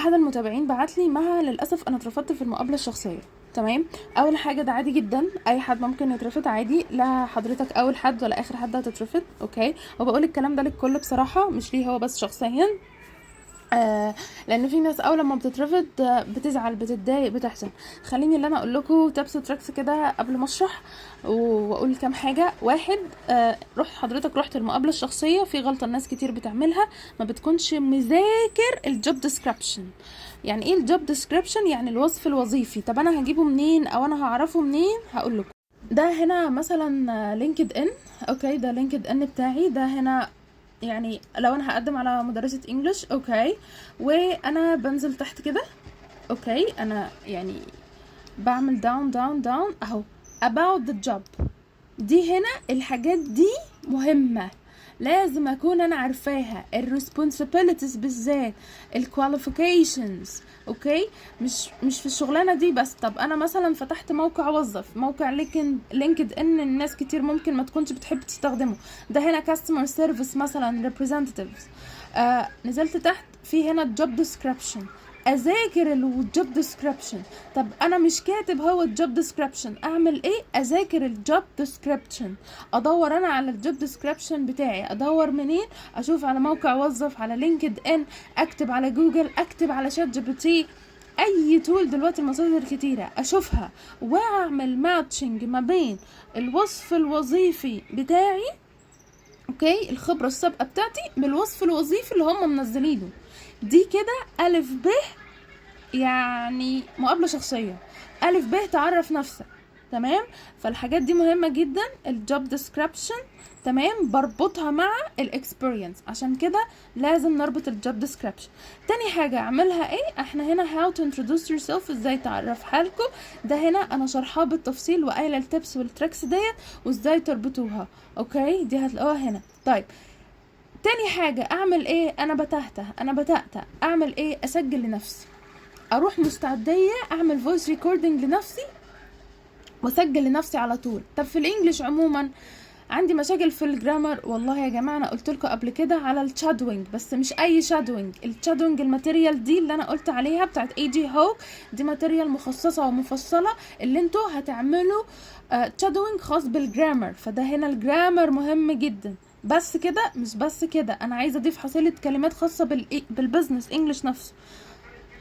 احد المتابعين بعت لي: مها، للاسف انا اترفضت في المقابلة الشخصيه. تمام، اول حاجة ده عادي جدا، اي حد ممكن يترفض عادي، لا حضرتك اول حد ولا اخر حد هتترفض، okay؟ وبقول الكلام ده للكل بصراحه، مش ليه هو بس شخصيا، لان في ناس اول لما بتترفض بتزعل، بتتضايق، بتحزن. خليني اللي انا اقول لكم tips و tricks كده قبل ما اشرح واقول كام حاجه. واحد، روح حضرتك رحت المقابلة الشخصيه، في غلطه الناس كتير بتعملها، ما بتكونش مذاكر ال job description. يعني ايه ال job description؟ يعني الوصف الوظيفي. طب انا هجيبه منين او انا هعرفه منين؟ هقول لكم. ده هنا مثلا LinkedIn، okay؟ ده LinkedIn بتاعي. ده هنا يعني لو انا هقدم على مدرسة English، okay؟ وانا بنزل تحت كده، okay؟ انا يعني بعمل down down down، اهو about the job. دي هنا الحاجات دي مهمة، لازم اكون انا عارفاها، ال responsibilities بالذات، ال qualifications، okay؟ مش في الشغلانة دي بس. طب انا مثلا فتحت موقع وظف، موقع LinkedIn، الناس كتير ممكن ما تكونش بتحب تستخدمه. ده هنا customer service مثلا representatives. نزلت تحت، في هنا job description، اذاكر ال job description. طب انا مش كاتب هو ال job description، اعمل ايه؟ اذاكر ال job description، ادور انا على ال job description بتاعي. ادور منين؟ اشوف على موقع وظف، على LinkedIn، اكتب على جوجل، اكتب على ChatGPT، اي tool، دلوقتي المصادر كتيرة، اشوفها واعمل matching ما بين الوصف الوظيفي بتاعي، okay، الخبرة السابقة بتاعتي بالوصف الوظيفي اللي هم منزلينه. دي كده ألف ب يعني مقابلة شخصية، ألف ب تعرف نفسك، تمام؟ فالحاجات دي مهمة جدا، ال job description، تمام؟ بربطها مع ال experience، عشان كده لازم نربط ال job description. تاني حاجة اعملها ايه؟ احنا هنا how to introduce yourself، ازاي تعرف حالكم. ده هنا انا شرحاه بالتفصيل وقايله ال tips وال tricks ديت وازاي تربطوها، okay؟ دي هتلاقوها هنا. طيب، تاني حاجة اعمل ايه؟ انا بتهته، انا بتأتأ، اعمل ايه؟ اسجل لنفسي، اروح مستعدية اعمل voice recording لنفسي واسجل لنفسي على طول. طب في ال English عموما عندي مشاكل في ال grammar. والله يا جماعة انا قلت لكم قبل كده على ال shadowing، بس مش اي shadowing، ال shadowing ال material دي اللي انا قلت عليها بتاعت AG Hoke. دي material مخصصة ومفصله اللي انتوا هتعملوا shadowing خاص بال grammar، فده هنا ال grammar مهم جدا. بس كده؟ مش بس كده، انا عايزه اضيف حصيله كلمات خاصة بال business English نفسه.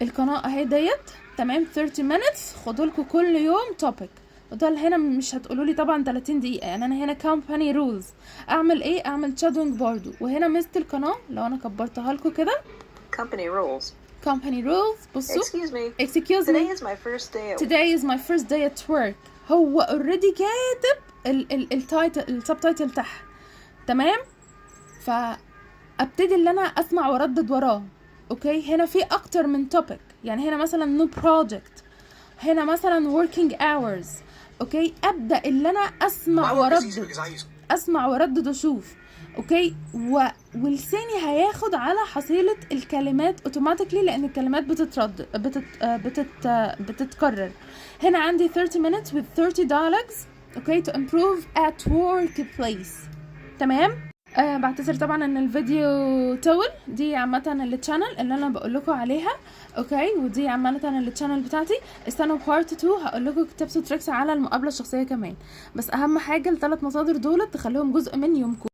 القناة اهي ديت، تمام؟ 30 minutes، خدوا لكم كل يوم topic. وده هنا مش هتقولوا لي طبعا 30 دقيقة. يعني انا هنا company rules، اعمل ايه؟ اعمل shadowing برضو. وهنا ميزة القناة لو انا كبرتها لكم كده. Company rules. company rules، بصوا. Excuse me. excuse Today me. is my first day at today is my first day at work. هو already كاتب ال title، ال subtitle تحت، تمام؟ فابتدي اللي انا اسمع واردد وراه، okay؟ هنا في اكتر من topic، يعني هنا مثلا new project، هنا مثلا working hours، okay؟ ابدا اللي انا اسمع My work is easy واردد because I use اسمع واردد واشوف، okay؟ ولساني هياخد على حصيلة الكلمات automatically، لان الكلمات بتترد بتت... بتت... بتتكرر. هنا عندي 30 minutes with 30 dialogues، okay، to improve at workplace، تمام؟ بعتذر طبعا ان الفيديو طول. دي عامة ال channel اللي انا بقول لكم عليها، okay؟ ودي عامة ال channel بتاعتي. استنوا part 2، هقول لكم tips و tricks على المقابلة الشخصية كمان، بس اهم حاجة الثلاث مصادر دول تخليهم جزء من يومكم.